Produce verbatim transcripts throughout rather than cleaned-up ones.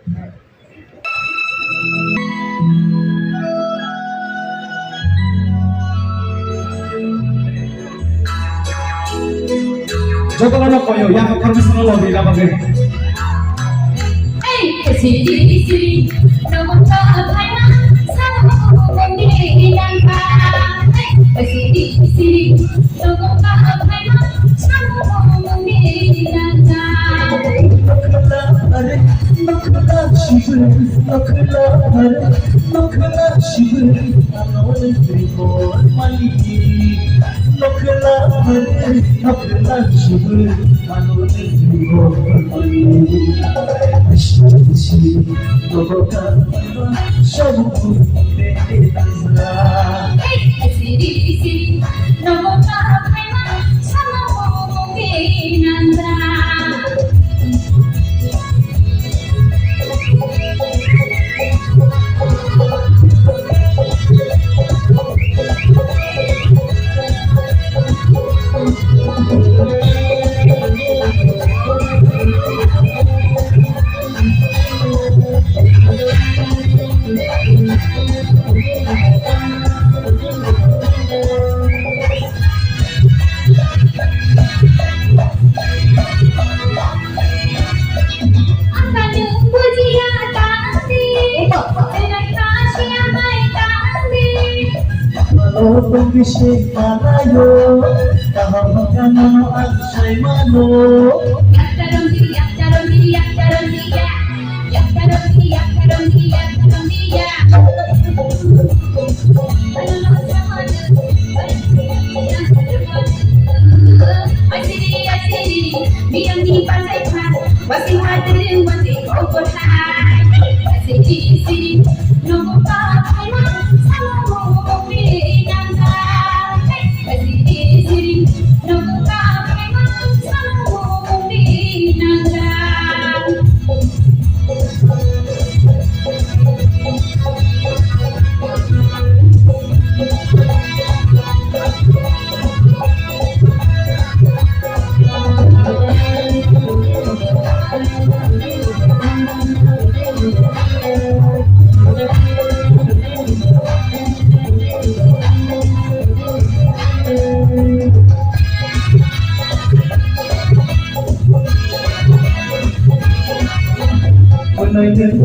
Jotono no koyo, ya permission lo di na bagwi. Hey, siri, siri, no mo ka phai ma, sa mo mo mo ni dan ka. Hey, siri, siri, no mo ka phai ma, sa mo mo mo ni dan ka.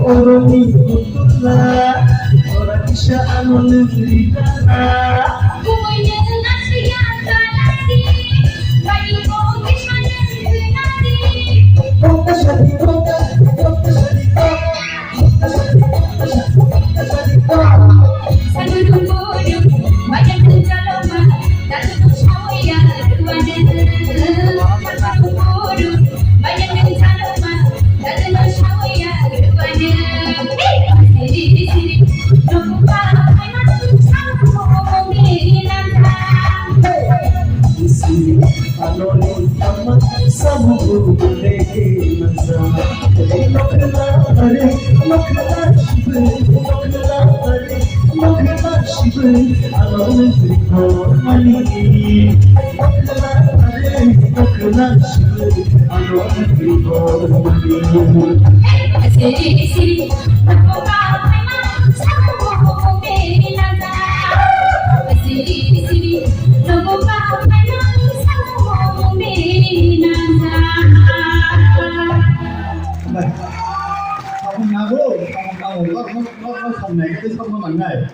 Oroni putula, ora kisa ano lwgri dana.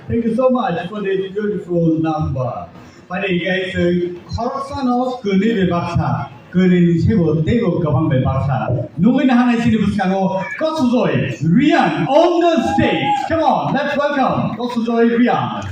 Thank you so much for this beautiful number. Phaidi khe chwng khoroksano kwnwi bai baksa, kwnwini sebo teibo kwbang bai baksa. Nugwi nahanai chini bwskango Kosujoy Riyan on the stage. Come on, let's welcome Kosujoy Riyan.